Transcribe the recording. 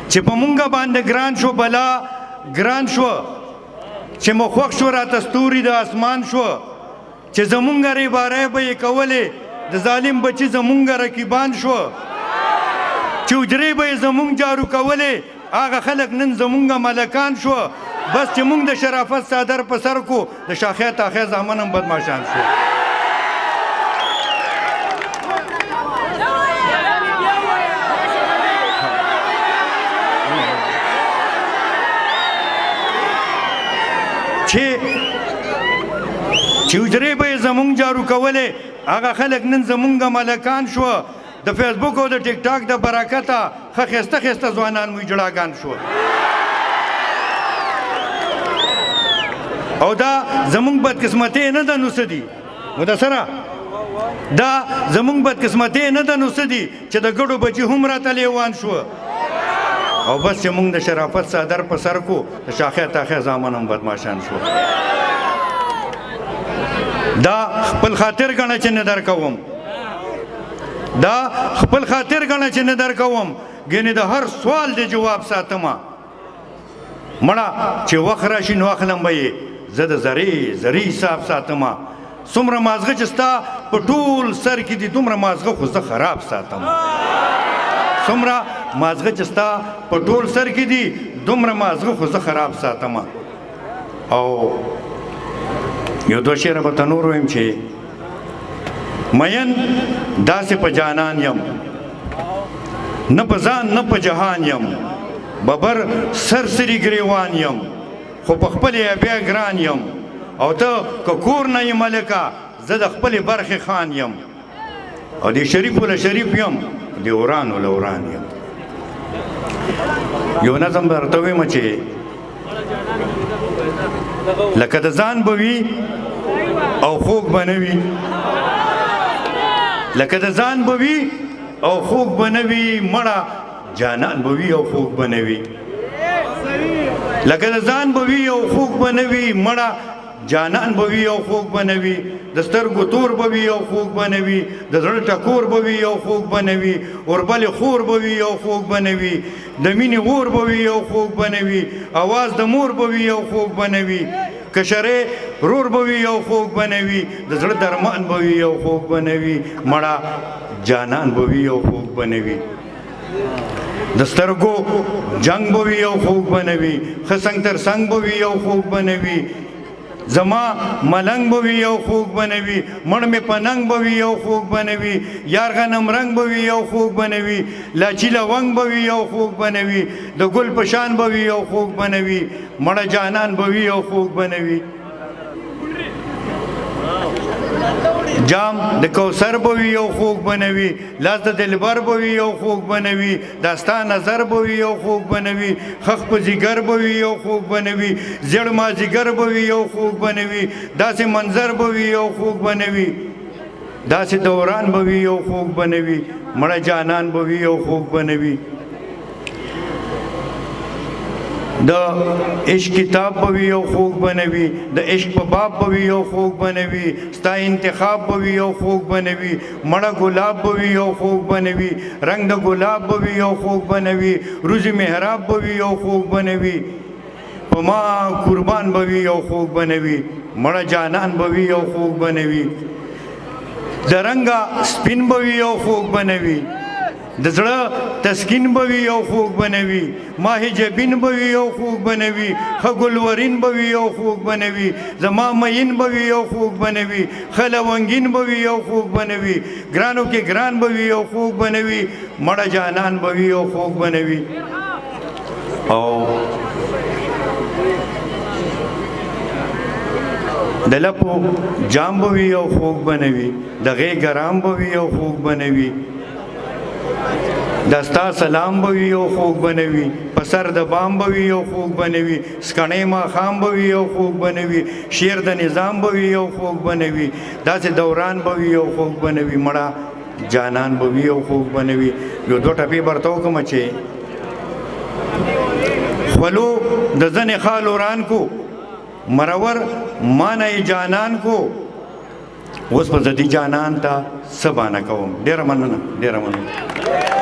چې په مونږه باندې ګران شو بلا ګران شو، چې مو خوښ شو راته ستوري د اسمان شو، چې زمونږ ریبارۍ به یې کولې د ظالم بچي زمونږ رقیبان شو، چې حجرې به یې زمونږ جارو کولې هغه خلک نن زمونږ ملکان شو. بس چې مونږ د شرافت څادر په سر کو، د شاخې تاخې زامن هم بدماشان شو. چې حجرې به یې زمونږ جارو کولې هغه خلک نن زمونږ ملکان شو. د فیسبوک او د ټیک ټاک د برکته ښه ښایسته ښایسته ځوانان مو اجړاګان شو. او دا زمونږ بدقسمتۍ نه ده نو څه دي مدثره، دا زمونږ بدقسمتۍ نه ده نو څه دي چې د ګډو بچي هم راته لیوان شو. او بس چې مونږ د شرافت څادر په سر کو، د شاخې تاخې زامن هم بدماشان شو. دا خپل خاطر ګڼه چې نه درکوم، دا خپل خاطر ګڼه چې نه درکوم، ګنې د هر سوال د جواب ساتمه. مړه چې وخت راشي نو اخلم به یې، زه د ذرې ذرې حساب ساتمه. څومره مازغه چې ستا په ټول سر کې دي دومره مازغه خو زه خراب ساتم. څومره مازغه چې ستا په ټول سر کې دي دومره مازغه خو زه خراب ساتم. او یو دوه شعره به ته نور ویم چې مین داسې په جانان یم، نه په ځان نه په جهان یم، ببر سر سري ګریوان یم، خو په خپلې بیا ګران یم. او ته که کور نه یې ملکه، زه د خپلې برخې خان یم. او د شریفو له شریف یم، د اورانو له اوران یم. یو نظم به درته ووایم چې لکه د ځان به وي او خوږ به نه وي، لکه د ځان به وي او خوږ به نه وي، مړه جانان به وي او خوږ به نه وي. لکه د ځان به وي او خوږ به نه وي، مړه جانان به وي او خوږ به نه وي. د سترګو تور به وي او خوږ به نه وي، د زړه ټکور به وي او خوږ به نه وي، اوربلې خور به وي او خوږ به نه وي، د مینې اور به وي او خوږ به نه وي، اواز د مور به وي او خوږ به نه وي، کشرې رور به وي او خوږ به نه وي، د زړه درمان به وي او خوږ به نه وي، مړه جانان به وي او خوږ به نه وي. د سترګو جنگ به وي او خوږ به نه وي، ښه څنګ تر څنګ به وي او خوږ به نه وي، زما ملنګ به وي او خوږ به نه وي، مړ مې په ننګ به وي او خوږ به نه وي، یار غنم رنګ به وي او خوږ به نه وي، لاچي لونګ به وي او خوږ به نه وي، د ګل په شان به وي او خوږ به نه وي، مړه جانان به وي او خوږ به نه وي. جام د کوثر به وي او خوږ به نه وي، لاس د دلبر به وي او خوږ به نه وي، دا ستا نظر به وي او خوږ به نه وي، ښخ په ځیګر به وي او خوږ به نه وي، زیړ مازیګر به وي او خوږ به نه وي، داسې منظر به وي او خوږ به نه وي، داسې دوران به وي او خوږ به نه وي، مړه جانان به وي او خوږ به نه وي. د عشق کتاب به وي او خوږ به نه وي، د عشق په باب به وي او خوږ به نه وي، ستا انتخاب به وي او خوږ به نه وي، مړه ګلاب به وي او خوږ به نه وي، رنګ د ګلاب به وي او خوږ به نه وي، روزي محراب به وي او خوږ به نه وي، په ما قربان به وي او خوږ به نه وي، مړه جانان به وي او خوږ به نه وي، د رنګه سپین به وي او خوږ به نه وي، د زړه تسکین به وي او خوږ به نه وي، ماه جبین به وي او خوږ به نه وي، ښه ګلورین به وي او خوږ به نه وي، زما میین به وي او خوږ به نه وي، ښه لونګین به وي او خوږ به نه وي، ګرانو کې ګران به وي او خوږ به نه وي، مړه جانان به وي او خوږ به نه وي. او د لپو جام به وي او خوږ به نه وي، د غېږ ارام به وي او خوږ به نه وي، د ستا سلام به وي او خوږ به نه وي، په سر د بام به وي او خوږ به نه وي، سکڼې ماښام به وي او خوږ به نه وي، شعر د نظام به وي او خوږ به نه وي، داسې دوران به وي او خوږ به نه وي، مړه جانان به وي او خوږ به نه وي. یو دوه ټپې به ورته وکړم چې خولو د ځنې خال وران کو، مرور مانه یې جانان کو، اوس به زه دې جانان ته څه بانه کوم. ډېره مننه، ډېره مننه.